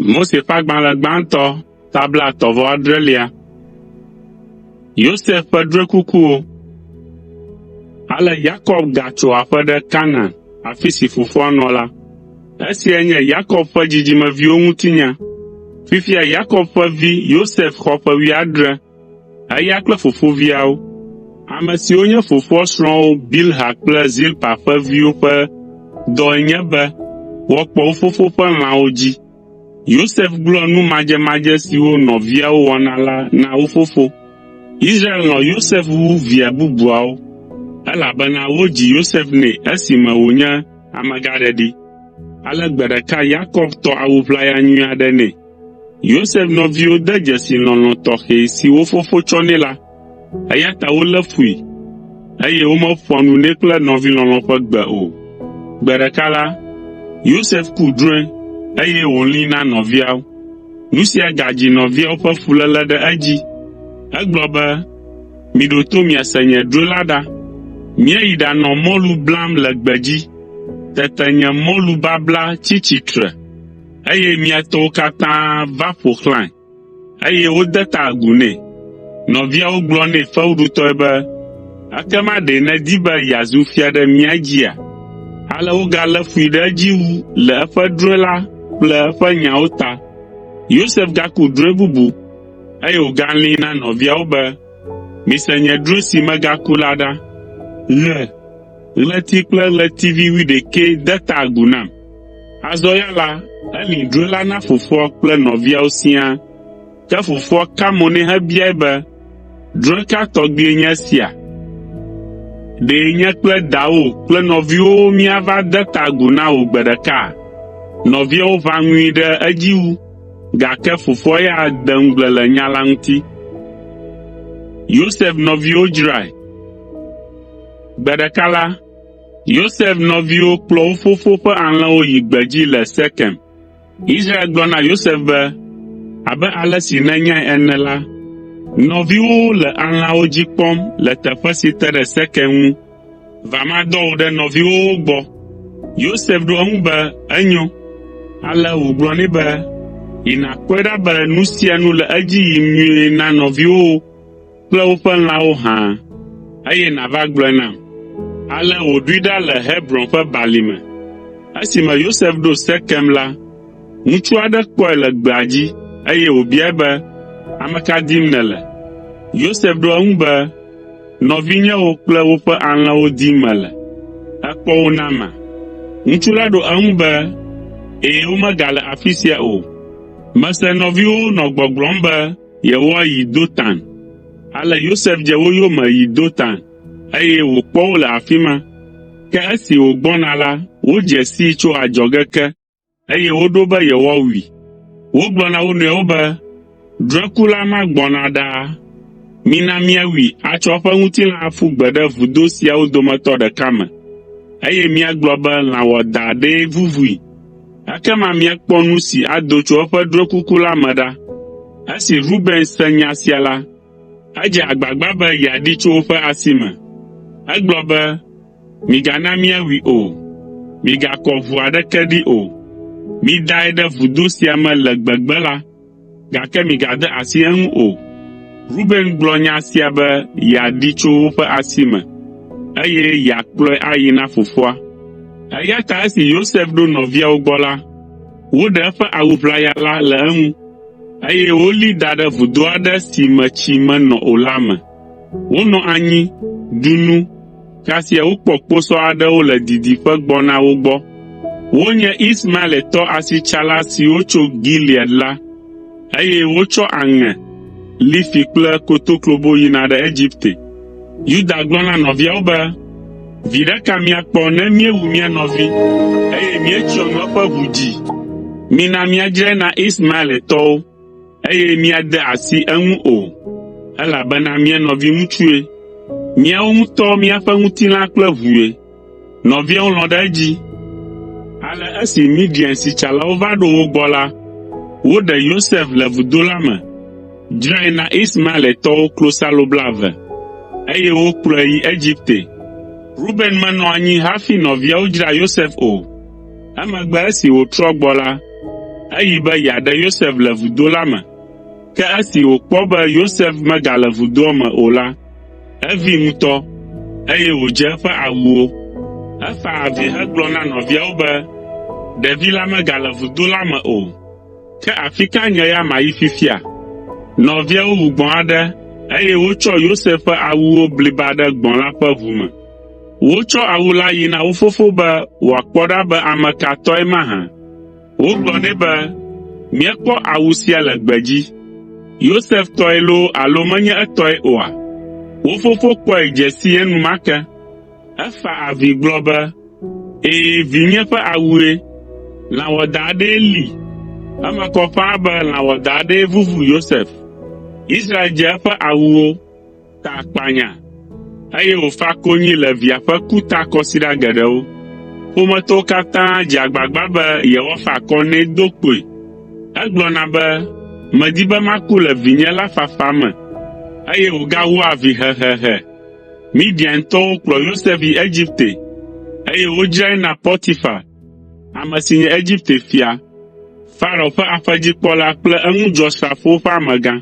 Mose ƒe agbalẽ gbãtɔ ta 33. Yosef ƒe drɔ̃ekukuwo. Ale Yakob gatso aƒe ɖe Kanaan, afi si fofoa nɔ la. Esiae nye Yakob ƒe dzidzimeviwo ŋutinya. Fifia Yakob ƒe vi Yosef xɔ ƒe wuiadre. Eya kple fofoviawo, ame siwo nye fofoa srɔ̃wo Bilha kple Zilpa ƒe viwo ƒe dɔe nye be woakpɔ wo fofo ƒe lãwo dzi. Yosef gblɔ nu madzemadze siwo nɔviawo wɔna la na wo fofo. Israel lɔ̃ Yosef wu via bubuawo, elabena wodzi Yosef nɛ esime wònye amegãɖeɖi. Ale gbe ɖeka Yakob tɔ awu ʋlaya nyui aɖe nɛ. Yosef nɔviwo de dzesi lɔlɔ̃ tɔxɛ si wo fofo tsɔ nɛ la, eya ta wolé fui, eye womeƒoa nu nɛ kple nɔvilɔlɔ̃ ƒe gbe o. Gbe ɖeka la, Yosef ku drɔ̃e, eye wòlĩi na nɔviawo. Nu sia gadzi nɔviawo ƒe fuléle ɖe edzi. Egblɔ be, “Miɖo to miase nye drɔ̃e la ɖa. Míeyi ɖanɔ mɔlu blam le gbedzi. Tete nye mɔlu babla tsi tsitre eye mia tɔwo katã va ƒo xlãe, eye wode ta agu nɛ. Nɔviawo gblɔ nɛ fewuɖutɔe be, “Ekema ɖe nèdi be yeazu fia ɖe mía dzia?” Ale wogalé fui ɖe edzi wu le eƒe drɔ̃e la kple eƒe nyawo ta. Yosef gaku drɔ̃e bubu, eye wògalĩi na nɔviawo be, “Mise nye drɔ̃e si megaku la ɖa. Ɣe, ɣleti kple ɣletivi wuiɖekɛ de ta agu nam.” Azɔ ya la, elĩ drɔ̃e la na fofoa kple nɔviawo siaa. Ke fofoa ka mo nɛ hebiae be, “Drɔ̃e ka tɔgbie nye esia? Ɖe nye kple dawò kple nɔviwòwo míava de ta agu na wò gbe ɖeka?” Nɔviawo ʋã ŋui ɖe edzi wu, gake fofoa ya de ŋugble le nya la ŋuti. Yosef nɔviwo dzrae. Gbe ɖeka la, Yosef nɔviwo kplɔ wo fofo ƒe alẽwo yi gbedzi le Sekem. Israel gblɔ na Yosef be, “Abe ale si nènyae ene la, nɔviwòwo le alẽawo dzi kpɔm le teƒe si te ɖe Sekem ŋu. Va madɔ wò ɖe nɔviwòwo gbɔ.” Yosef ɖo eŋu be, “Enyo.” Ale wògblɔ nɛ be, “Yi nàkpɔe ɖa be nu sia nu le edzi yim nyuie na nɔviwòwo kple woƒe lãwo hã, eye nàva gblɔe nam.” Ale wòɖoe ɖa le Hebron ƒe balime. Esime Yosef ɖo Sekem la, ŋutsu aɖe kpɔe le gbea dzi, eye wòbiae be, “Ame ka dim nèle?” Yosef ɖo eŋu be, “Nɔvinyewo kple woƒe alẽwo dim mele. Èkpɔ wo nama?” Ŋutsu la ɖo eŋu be, “Ɛ̃, womegale afi sia o. Mese nɔviwòwo nɔ gbɔgblɔm be yewoayi Dotan. Ale Yosef dze wo yome yi Dotan, eye wòkpɔ wo le afi ma. Ke esi wògbɔna la, wodze sii tso adzɔge ke, eye woɖo be yewoawui. Wogblɔ na wo nɔewo be, “Drɔ̃ekula ma gbɔna ɖaa. Mina míawui atsɔ eƒe ŋutilã aƒu gbe ɖe vudo siawo dometɔ ɖeka me, eye míagblɔ be lã wɔadã aɖee vuvui. Ekema míakpɔ nu si ado tso eƒe drɔ̃ekuku la me ɖa.” Esi Ruben se nya sia la, edze agbagba be yeaɖee tso woƒe asi me. Egblɔ be, “Migana míawui o. Migakɔ ʋu aɖeke ɖi o. Midae ɖe vudo sia me le gbegbe la, gake migade asi eŋu o.” Ruben gblɔ nya sia be yeaɖee tso woƒe asi me, eye yeakplɔe ayi na fofoa. Eya ta esi Yosef ɖo nɔviawo gbɔ la, woɖe eƒe awu ʋlaya la le eŋu, eye wolée da ɖe vudo aɖe si me tsi menɔ o la me. Wonɔ anyi, ɖu nu, kasia wokpɔ kposɔ aɖewo le didiƒe gbɔna wo gbɔ. Wonye Ismaeletɔ asitsala siwo tso Gilead la, eye wotsɔ aŋe, lifi kple kotoklobo yina ɖe Egipte. Yuda gblɔ na nɔviawo be, “Viɖe ka míakpɔ ne míewu mía nɔvi, eye míetsyɔ nu eƒe ʋu dzi? Mina míadzrae na Ismaeletɔwo, eye míade asi eŋu o, elabena mía nɔviŋutsue, míawo ŋutɔ míaƒe ŋutilã kple ʋue.” Nɔviawo lɔ̃ ɖe edzi. Ale esi Midian sitsalawo va ɖo wo gbɔ la, woɖe Yosef le vudo la me, dzrae na Ismaeletɔwo klosalo blaeve, eye wokplɔe yi Egipte. Ruben menɔ anyi hafi nɔviawo dzra Yosef o. Emegbe esi wòtrɔ gbɔ la, Eyi be yeaɖe Yosef le vudo la me. Ke esi wòkpɔ be Yosef megale vudoa me o la, evee ŋutɔ, eye wòdze eƒe awuwo. Efa avi hegblɔ na nɔviawo be, “Ɖevi la megale vudo la me o, ke afi ka nye ya mayi fifia?” Nɔviawo wu gbɔ̃ aɖe, eye wotsɔ Yosef ƒe awuwo bliba ɖe gbɔ̃ la ƒe ʋu me. Wotsɔ awu la yi na wo fofo be wòakpɔ ɖa be ame ka tɔe mahã. Wogblɔ nɛ be, “Míekpɔ awu sia le gbedzi. Yosef tɔe loo alo menye etɔe oa?” Wo fofo kpɔe dze sii enumake. Efa avi gblɔ be, “Ɛ̃, vinye ƒe awue. Lã wɔadã aɖee lée.” Eme kɔ ƒãa be lã wɔadã aɖee vuvu Yosef. Israel dze eƒe awuwo, ta akpanya, eye wòfa konyi le via ƒe ku ta kɔsiɖa geɖewo. Ƒometɔwo katã dze agbagba be yewoafa akɔ nɛ do kpoe. Egblɔna be, “Medi be maku le vinye la fafa me,” eye wògawoa avi hehehe. Midiantɔwo kplɔ Yosef yi Egipte, eye wodzrae na Potifar, ame si nye Egipte fia, Farao ƒe aƒedzikpɔla kple eŋudzɔsrafowo ƒe amegã.